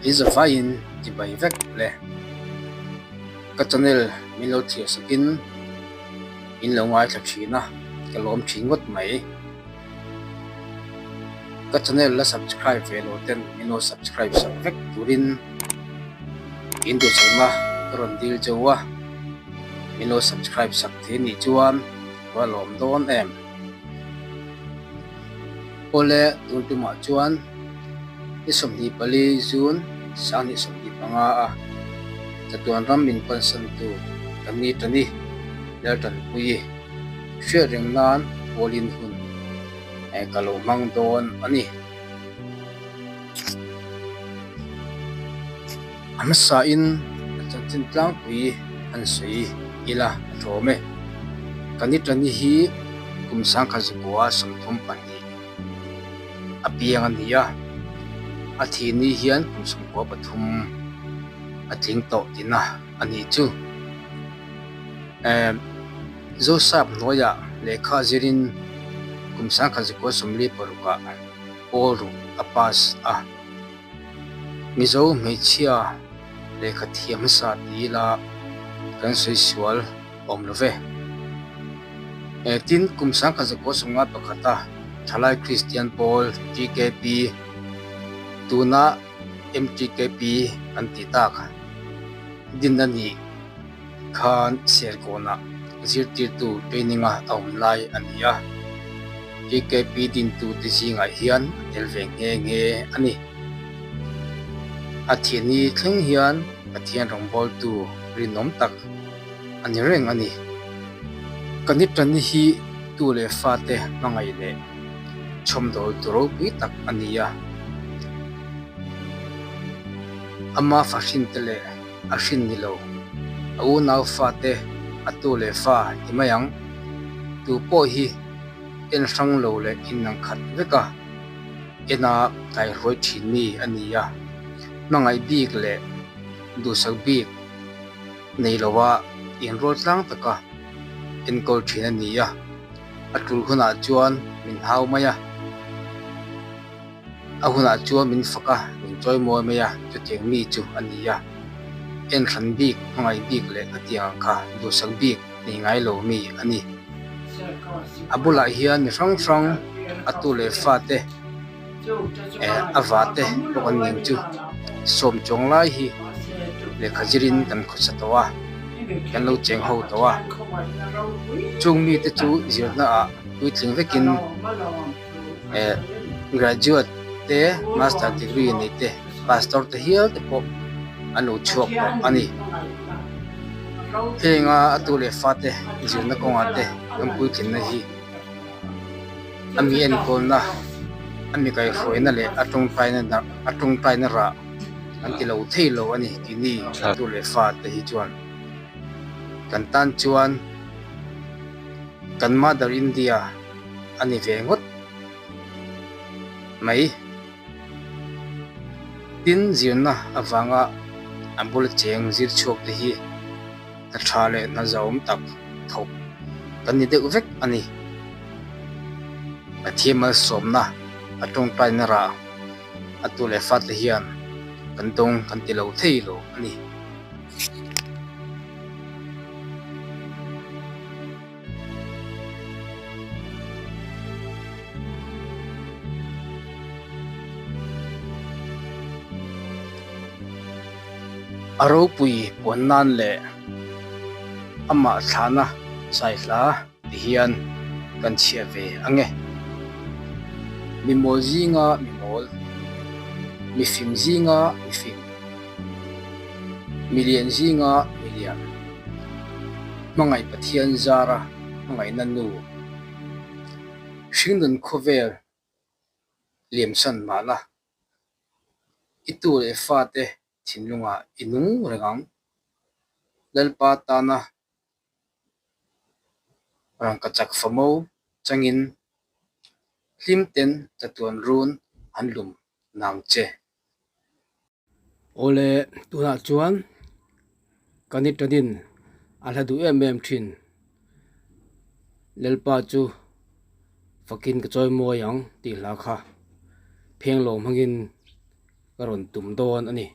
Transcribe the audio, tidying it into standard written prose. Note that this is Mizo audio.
In zavaiin chibai vek le. Ka channel min lo thlir sakin in lo ngaithla thin a, ka lawm thin ngawt mai. Ka channel la subscribe ve lo ten min lo subscribe sak vek turin in duhsakna ka rawn dil cheu a, min lo subscribe sak thei nih chuan ka lawm dawn em. Awle tun tumah chuan ni 24 June 2025 a chatuan ram min pansantu kan ni ta ni Laltanpuii hriat reng nan pawlin hun ka lo hmang dawn a ni. A hmasain a chanchin tlangpui an sawi ila a tlawm e. Kanitani hi kum 1932 a piang a ni a, a thih ni hian kum 93 a tling tawh tihna a nih chu. Zosap hnuaiah lehkha zirin kum 1946 ah pawl ruk a pass a. Mizo hmeichhia lehkha thiam hmasa ti ila kan sawi sual awm lo ve. Tin, kum 1991 a Thalai Kristian Pawl, TKP, tuna MTKP an tih tak din a nih khan Serkawnah zirtirtu training a a awm lai a ni a, TKP dintute zingah hian a tel ve nghe nghe a ni. A thianni thleng hian Pathian rawngbawltu rinawm tak a ni reng a ni. Ka ni tanni hi tu leh fate hmangaih leh chhawmdawltu ropui tak a ni a, ama fahrinte leh a hrin ni lo. A unau fate, a tu leh fa ti mai ang. Tu pawh hi en hrang lo leh innang khat vek a, ena kaihruai thin mi a ni a. Hmangaih bik leh duhsak bik nei lova inrual tlang taka enkawl thin a ni a. A tul hunah chuan min hau mai a. A hunah chuan min fak a, min chawimawi mai a, chutiang mi chu a ni a. En hran bik, hmangaih bik leh ka tiang ang kha duhsak bik nei ngai lo mi a ni. A bulah hian mi hrang hrang, a tu leh fate eh a vate pawh kan ning chu sawm chuang lai hi lehkha zirin kan khawsa tawh a, kan lo cheng ho tawh a. Chung mite chu zirna ah puitling vekin. Eh graduate te master degree nei te pastor te hial te pawh an lo chhuak tawh a ni. Heng a a tu leh fate zirna kawngah te kan puitlinna hi a mi enkawlna a mi kaihhruaina leh a tawngtaina a tawngtaina rah an ti lo thei lo a ni tih ni a tu leh fate hi chuan kan tan chuan kan mother India. a ni ve ngawt mai. Tin, zirna avanga an bula cheng zir chhuak te hi hna tha leh hna zahawm tak thawk kan ni deuh vek a ni. Pathian malsawmna a tawngtaina rah a tu leh fate hian kan dawng kan ti lo thei lo a ni. A ropui puan nan leh amah thlahna zaihla ti hian kan chhiah ve ang e. Mi mawl zinga mi mawl, mi fing zinga mi fing, mi lian zinga mi lian. Hmangaih Pathian zara hmangaihna nu hringnun khawvel liamsan mahna i tu leh fate thinlungah i nung reng ang. Lalpa tana rangkachak famo changin hlim ten chatuan run an lum nang che. Awle tunah chuan kan i tanin a hla duh em em thin Lalpa chu fakin ka chawi mawi ang tih hla kha pheng lo hmangin. ka rawn tum dawn a ni.